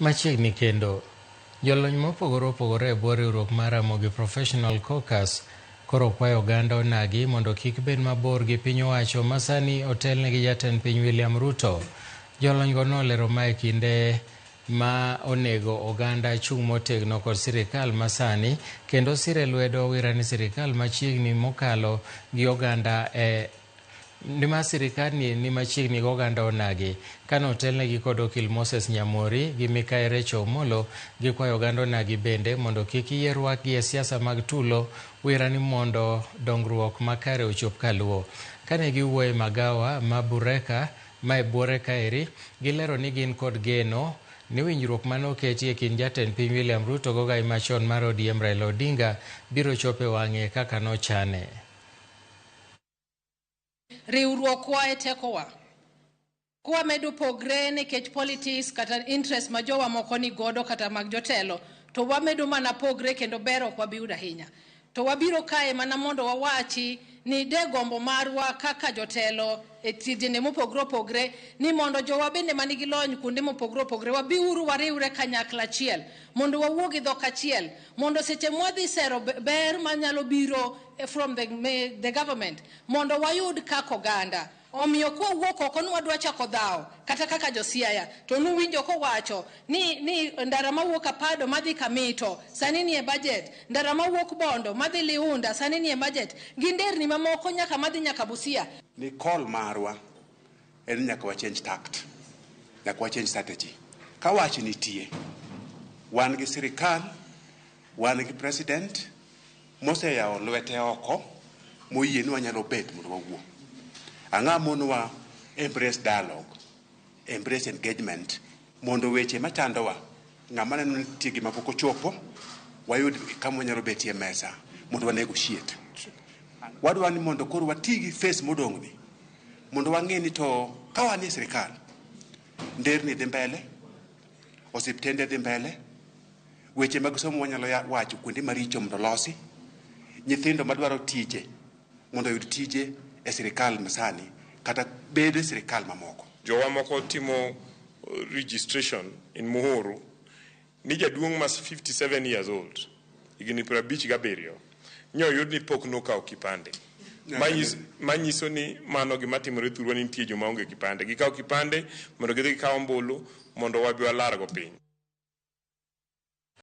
Machiegni kendo, jolony mopogore opogore e bwo riwruok mar Ramogi Professional Caucus koro kwayo oganda onagi mondo kik bed mabor gi piny owacho ma sani otelne gi jatend piny William Ruto. Jolonygo nolero ma e kinde ma onego oganda chung' motegno kod sirikal masani kendo sire lwedo wira ni sirikal machiegni mokalo gi oganda e ni sirikal ni machiegni gi oganda onagi. Kane otelnegi kod okil Moses Nyamori gi Mikayi Rachel Omolo, gikwayo oganda onagi bende mondo kik yie rwakgi e siasa mag tulo wira ni mondo dongruok makare ochop kaluo. Kane giwuoyo e magawa ma Bureka ma e buore kaeri, gilero ni gin kod geno ni winjruok mane oketi e kind jatend piny William Ruto gogai machon mar ODM Raila Odinga biro chopo e wang'e kaka nochane. Riwruokwa e tekowa. Kwamedo pogre nikech politics kata interest ma jowa moko ni godo kata mag jotelo, to wamedo mana pogre kendo ber ok wabi yudo ahinya. To wabiro kae mana mondo wawachi ni de gombo marwa kaka jotelo e tijene mopogre opogre ni mondo jowa bende manigi lony kuonde mopogre opogre wabiuru wariwre kanyakla achiel mondo wawuo gi dhok achiel mondo seche mwadhi sero ber manyalo biro from the government mondo wayud kaka oganda. Omiyo kwawuok oko ni wadwa chako dhawo kata kaka josiaya to nuwinjo kowacho ni ndara mawuok Apado madhi Kamito sani nie budget, ndara mawuok Bondo madhi Liunda sani nie budget, gi nderni mamoko nyaka madhi nyaka Busia. Ni call marwa en nyaka wa change tact, nyaka wa change strategy. Ka wach nitie, wan gi sirikal, wan gi president moseyawo lwete oko moyie ni wanyalo bet mondo wawuo. Ang'o monowa embrace dialogue, embrace engagement mondo weche machandowa ng'ama neno ni nitie gima pok ochopo wayud kama wanyalo betie e mesa mondo wa negotiate. Wadwa ni mondo koro wati gi phase modong' ni mondo wang'e ni to ka wan e sirikal nderni dhi mbele, osiptende dhi mbele, weche mag somo wanyalo wacho kuonde maricho mondo olosi, nyithindo madwaro tije mondo oyud tije e sirikal masani kata bedo e sirikal mamoko. Jowa moko timo registration in Muhuru ni jaduong' mas 57 years old, higni 57, nyoyud ni pok nokawo kipande. Manyiso ni mano gima timore thurwa ni nitie joma onge kipande. Gikawo kipande mondo gidhi gikaw ombulu mondo wabi walargo piny.